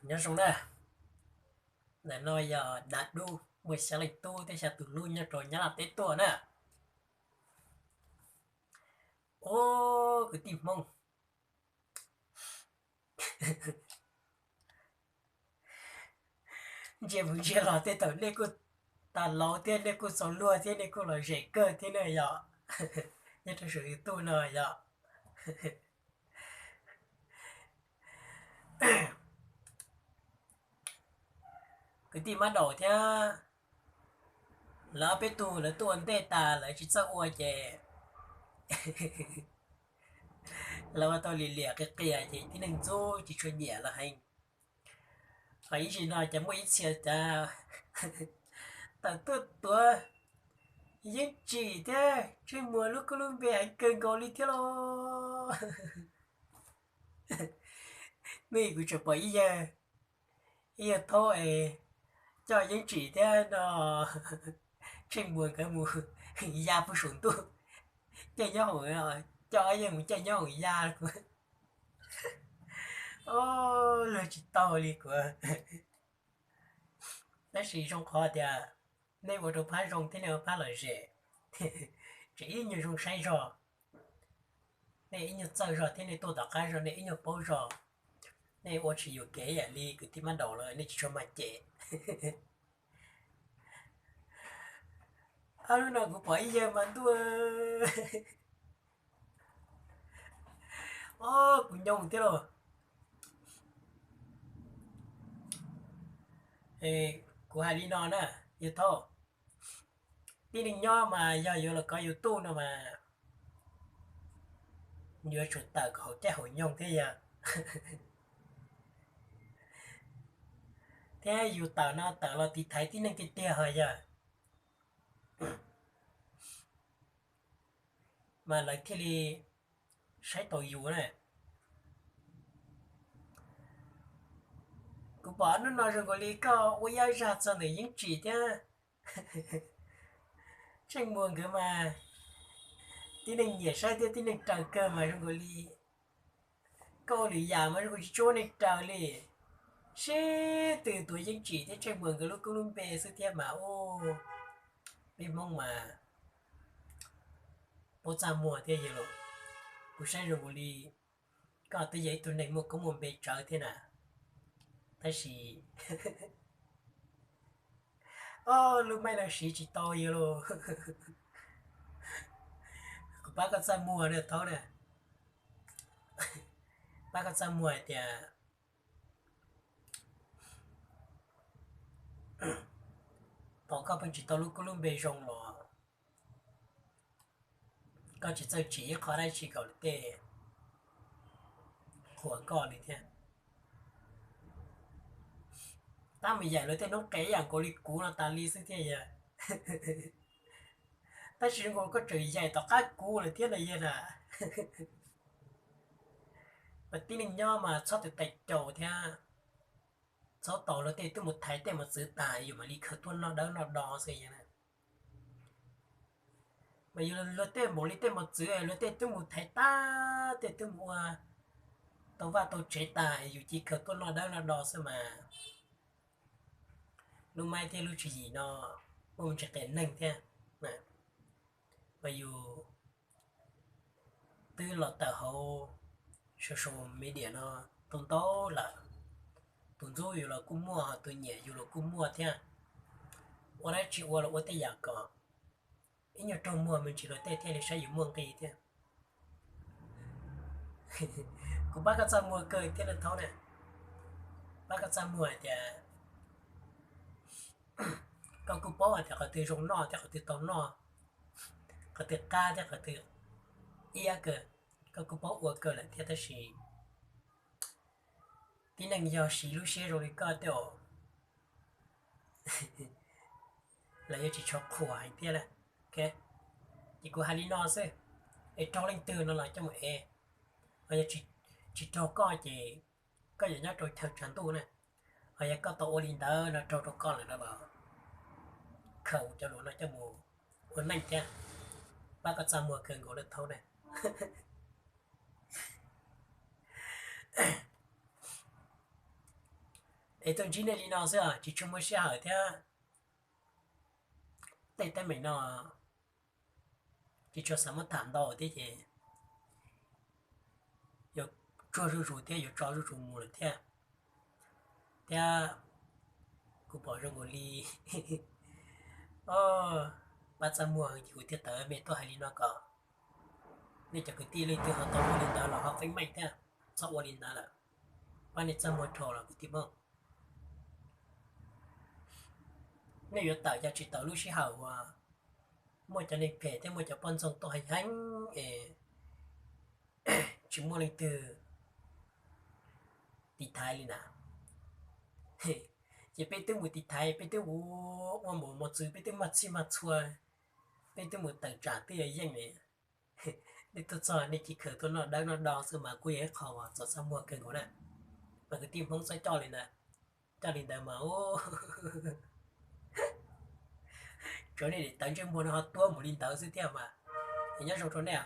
Nyob zoo na, ntawm no yog Dav Dub, muaj xya leej tub thiab xya tus hlub nyob rau Nyab Laj teb tuaj na. Ub, kwv tij Hmoob, ntsia mus ntsia los tej thaum nej kuj tag laus thiab nej kuj txaus luag thiab nej kuj lom zem kawg thiab na yom, nyob rau saum YouTube no yom. Kwv tij Mab Daum thiab lawv ob peb tug lawv tuaj ua ntej tas lawv tsis txawj ua ces lawv ua tau liam liam qias qias ces tib neeg ntxub tsis tshua nyiam lawv heev. Ho ib zig no ces muaj ib txhia cas tawm tuaj tuav Yeeb Tsim thiab Tsheej Muas lub kub lub npe heev kawg nkaus li thiab los. Nws kuv tseem pom ib yawg, ib yawg thaub es coj Yeeb Tsim thiab no Tsheej Muas nkawd mus ya puag saum ntuj, caij nyob hoom, coj yawg mus caij nyob hoom ya kuv. Luag tsis tau li kuv. Tab sis zoo qhov tias nej ua rau phab zoo thiab nej ua phab lom zem, tseem ib nyuag zoo saib zog, nej ib nyuag txawj zog thiab nej tuaj tom qab zog nej ib nyuag paub zog, nej ua tsis yuam kev ib yam li kwv tij Mab Daum lawm nej tsis tshua mag cem. Ob hnub no kuv pom ib yawg mas ntuj, o, kuv nyob thiab lauj. Kuv hais li no na, yawg thaub, tib neeg nyob mas yog yuav los kov YouTube no mas yuav tsum tawm kom haum caij haum nyoog thiab yog, thiab yus tawm no tawm los tiv thaiv tib neeg tiag tiag ho yog, mas lawv thiaj li saib tau yus na. Kuv pom hnub no zoo nkaus li koj ua yaj zaj txog ntawm Yeeb Tsim thiab Tsheej Muas nkawd mas tib neeg nyiam saib thiab tib neeg raws kawg mas zoo nkaus li koj ua lwm yam mas zoo nkaus tsis tshua muaj neeg raws li. Sib tw tuav Yeeb Tsim thiab Tsheej Muas nkawd lub koob lub npe xwb thiab mas ub, peb Hmoob mas paub txaj muag thiab yog los. Kuv saib zoo nkaus li koj twb yog ib tug neeg muaj koob muaj npe tsawv thiab na, tab sis o, lub maij no siv tsis tau yog los. Kuv pab koj txaj muag na thaub na, pab koj txaj muag hais tias thaum koj pheej tsis tau lub koob lub npe zoo los koj tsis txawj tsim ib qho dab tsi kom luag tej qhuas koj li thiab. Tab mus yaim luag tej noob qes ib yam nkaus li kuv no tas li xwb thiab yog. Tab sis zoo nkaus koj tseem yaim tom qab kuv lawm thiab na yog na. Mas tib neeg nyob mas txhob tus tais caus thiab txhob tos luag tej twb mus thaiv tej mos txwv tas yus mam li khaws tuaj noj dawb noj do xwb yog na. Mas yus luag tej npaum li tej mos txwv luag tej twb mus thaiv tag tej twb mus ua tau vaj tau tsev tas yus cia khaws tuaj noj dawb noj do xwb mas lub maib thiab lub tswv yim no muaj me ntsis qias neeg thiab. Mas yus twb los tawm hauv social media no tau ntau lawm, tus ntxub yus los kuj muaj ho tus nyiam yus los kuj muaj thiab. Ua dab tsi ua los ua tej yam kom ib nyuag raug muag me ntsis luag tej thiaj li saib yus muaj nqis thiab. Kuv pab koj txaj muag kawg thiab na thaub na, pab koj txaj muag hais tias koj kuj paub hais tias qhov twg zoo noj thiab qhov twg tau noj, qhov twg qab thiab qhov twg iab kawg, koj kuj paub ua kawg lawm thiab tab sis tib neeg yog siv lub siab zoo li koj tej os, lawv yuav tsis tshua qhuas heev thiab na. Ces kuv hais li no xwb, es raug leej twg no los coj mus ev, ho yog tsis raug koj ces koj yuav nyob rau chaw tshav ntuj na. Ho yog koj tau ua li ntawd no raug rau koj lawm no los khaws cov lus no coj mus ua neej thiab. Pab koj txaj muag kawg nkaus na thaub na. Es tuaj ntsib nej li no xwb, tsis tshua muaj sij hawm thiab. Tej teeb meem no tsis tshua xav muab tham ntau thiab ces yuav tsuag zuj zus thiab yuav tso zuj zus mus lawm thiab. Thiab kuv pom zoo nkaus li pab txaj muag ces kuv thiaj tawm me tuaj hais li no kom nej cov kwv tij leej twg ho tau ua li ntawd los ho feeb meej thiab, txhob ua li ntawd lawm. Pab nej txaj muag dhau los kwv tij Hmoob. Nej yuav tawm yog tsis tau lub sij hawm uas muaj cov neeg phem thiab muaj cov poj ntxoog tuaj heev heev es tsis muaj leej twg tiv thaiv li na. Ces peb twb mus tiv thaiv, peb twb ua ua mus mus txwv, peb twb mag txhij mag txhua, peb twb mus tawm tsam twb yog yeej li. Nej tuaj txog nej cia li khaws tuaj noj dawb noj do xwb mas kuj yog ib qho uas txaus txaj muag kawg nkaus na. Mas kwv tij Hmoob txhob coj li ntawd, coj li ntawd mas ua tsuav nej daim tawv ntsej muag no ho tuab mus li ntawd xwb thiab mas. Es nyob zoo rau nej.